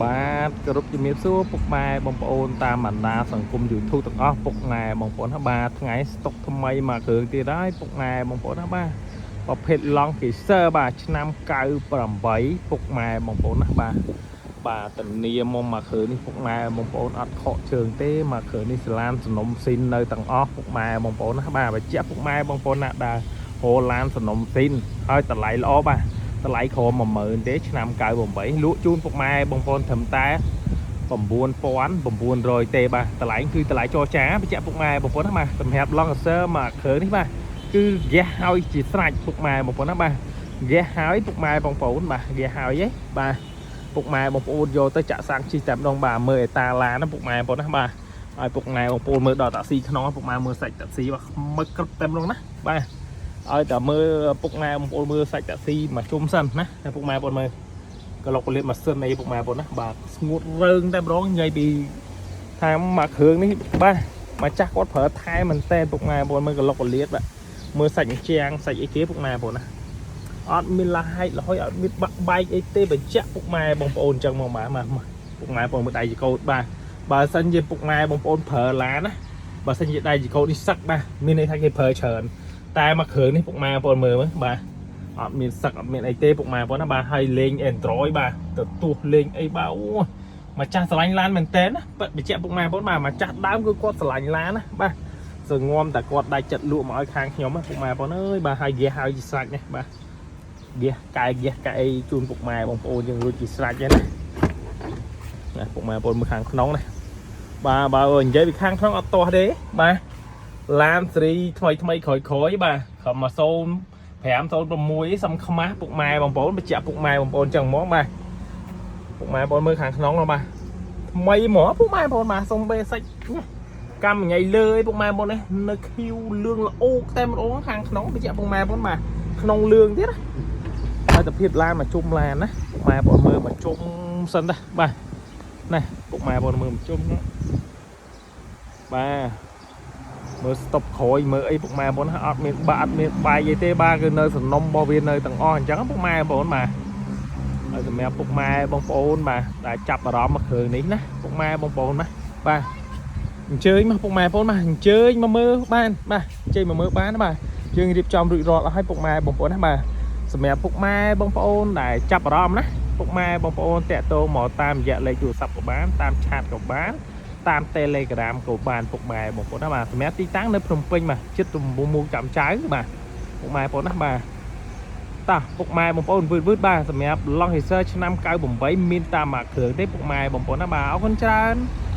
បាទគោរពជំរាបសួរពុកម៉ែបងប្អូនតាមបណ្ដាសង្គម YouTube ទាំងអស់ពុកម៉ែបងប្អូនណាបាទថ្ងៃស្តុកថ្មីមកគ្រឿងទៀតហើយពុកម៉ែបងប្អូនណាបាទប្រភេទឡង់គីសឺបាទឆ្នាំ98ពុកម៉ែបងប្អូនណាបាទបាទតនីមកមកគ្រឿងនេះពុកម៉ែបងប្អូនអត់ខកជើងទេមកគ្រឿងនេះសាឡានសំណុំស៊ីននៅទាំងអស់ពុកម៉ែបងប្អូនណាបាទបញ្ជាក់ពុកម៉ែបងប្អូនណាដែលហូឡានសំណុំស៊ីនហើយតម្លៃល្អបាទ តម្លៃក្រោម10000ទេឆ្នាំ98លក់ជូនពុកម៉ែបងប្អូនត្រឹមតែ9900ទេបាទតម្លៃគឺតម្លៃចរចាបញ្ជាក់ពុកម៉ែបងប្អូនណាបាទសម្រាប់ Lancer មកគ្រឿងនេះបាទគឺហ្គាសហើយជាស្រេចពុកម៉ែបងប្អូនណាបាទហ្គាសហើយពុកម៉ែបងប្អូនបាទហ្គាសហើយឯងបាទពុកម៉ែបងប្អូនយកទៅចាក់សាំងជិះតែម្ដងបាទមើលអេតាឡានណាពុកម៉ែបងប្អូនណាបាទឲ្យពុកម៉ែបងប្អូនមើលដល់តាក់ស៊ីក្នុងពុកម៉ែមើលសាច់តាក់ស៊ីបាទមើលក្រឹបតែម្ដងណាបាទ ឲ្យតែមើលពុកម៉ែបងប្អូនមើលសាច់តាក់ស៊ីមកជុំសិនណាតែពុកម៉ែបងប្អូនមើលក្លុកលៀបម៉ាស៊ីនអីពុកម៉ែបងប្អូនណាបាទស្ងួតរើងតែម្ដងនិយាយពីថាមកគ្រឿងនេះបាទម្ចាស់គាត់ប្រើថែមែនតែនពុកម៉ែបងប្អូនមើលក្លុកលៀបបាទមើលសាច់អញ្ជាងសាច់អីគេពុកម៉ែបងប្អូនណាអត់មានឡាហែកលហុយអត់មានបាក់បែកអីទេបញ្ជាក់ពុកម៉ែបងប្អូនអញ្ចឹងមកបាទមកពុកម៉ែបងប្អូនមើលដៃចកោតបាទបើសិនជាពុកម៉ែបងប្អូនប្រើឡានណាបើសិនជាដៃចកោតនេះសឹកបាទមានន័យថាគេប្រើច្រើន តែមកគ្រឿងនេះពុកម៉ែបងប្អូនមើលមើលបាទអត់មានសឹកអត់មានអីទេពុកម៉ែបងប្អូនណាបាទហើយលេង Android បាទទទួលលេងអីបាទអូម្ចាស់ស្រឡាញ់ឡានមែនតើណាបញ្ជាក់ពុកម៉ែបងប្អូនបាទម្ចាស់ដើមគឺគាត់ស្រឡាញ់ឡានណាបាទសងំតែគាត់ដាច់ចិត្តលក់មកឲ្យខាងខ្ញុំណាពុកម៉ែបងប្អូនអើយបាទហើយហ្គាសហើយជាស្រេចនេះបាទហ្គាសកែហ្គាសកែអីជូនពុកម៉ែបងប្អូនយើងរួចជាស្រេចហ្នឹងណាណាពុកម៉ែបងប្អូនមើលខាងក្នុងណាបាទបើនិយាយពីខាងក្នុងអត់ទាស់ទេបាទ ឡានស៊េរីថ្មីថ្មីក្រោយក្រោយបាទខំមក0 5 06សំខ្មាស់ពុកម៉ែបងប្អូនបញ្ជាក់ពុកម៉ែបងប្អូនចឹងហ្មងបាទពុកម៉ែបងប្អូនមើលខាងក្នុងនោះបាទថ្មីហ្មងពុកម៉ែបងប្អូនបាទសុំបេសាច់កម្មថ្ងៃលើឯពុកម៉ែបងប្អូននេះនៅខៀវលឿងល្អោកតែម្ដងខាងក្នុងបញ្ជាក់ពុកម៉ែបងប្អូនបាទក្នុងលឿងទៀតណាហើយតែភាពឡានមកជុំឡានណាពុកម៉ែបងប្អូនមើលមកជុំសិនណាបាទណាពុកម៉ែបងប្អូនមើលមកជុំណាបាទ មើលស្តុបក្រោយមើលអីពុកម៉ែបងប្អូនអត់មានបាក់អត់មានបាយអីទេបាទគឺនៅសំណុំរបស់វានៅទាំងអស់អញ្ចឹងពុកម៉ែបងប្អូនបាទហើយសម្រាប់ពុកម៉ែបងប្អូនបាទដែលចាប់អារម្មណ៍មកគ្រឿងនេះណាពុកម៉ែបងប្អូនណាបាទអញ្ជើញមកពុកម៉ែបងប្អូនបាទអញ្ជើញមកមើលបានបាទអញ្ជើញមកមើលបានណាបាទយើងរៀបចំរួចរាល់អស់ហើយពុកម៉ែបងប្អូនណាបាទសម្រាប់ពុកម៉ែបងប្អូនដែលចាប់អារម្មណ៍ណាពុកម៉ែបងប្អូនតាក់ទងមកតាមរយៈលេខទូរស័ព្ទក៏បានតាម chat ក៏បាន តាម Telegram ក៏បានពុកម៉ែបងប្អូនណាបាទសម្រាប់ទីតាំងនៅភ្នំពេញបាទជិតរង្វង់មូលចាំចៅបាទពុកម៉ែបងប្អូនណាបាទតោះពុកម៉ែបងប្អូនវឺតវឺតបាទសម្រាប់ Long Racer ឆ្នាំ98មានតាមមួយគ្រឿងទេពុកម៉ែបងប្អូនណាបាទអរគុណច្រើន។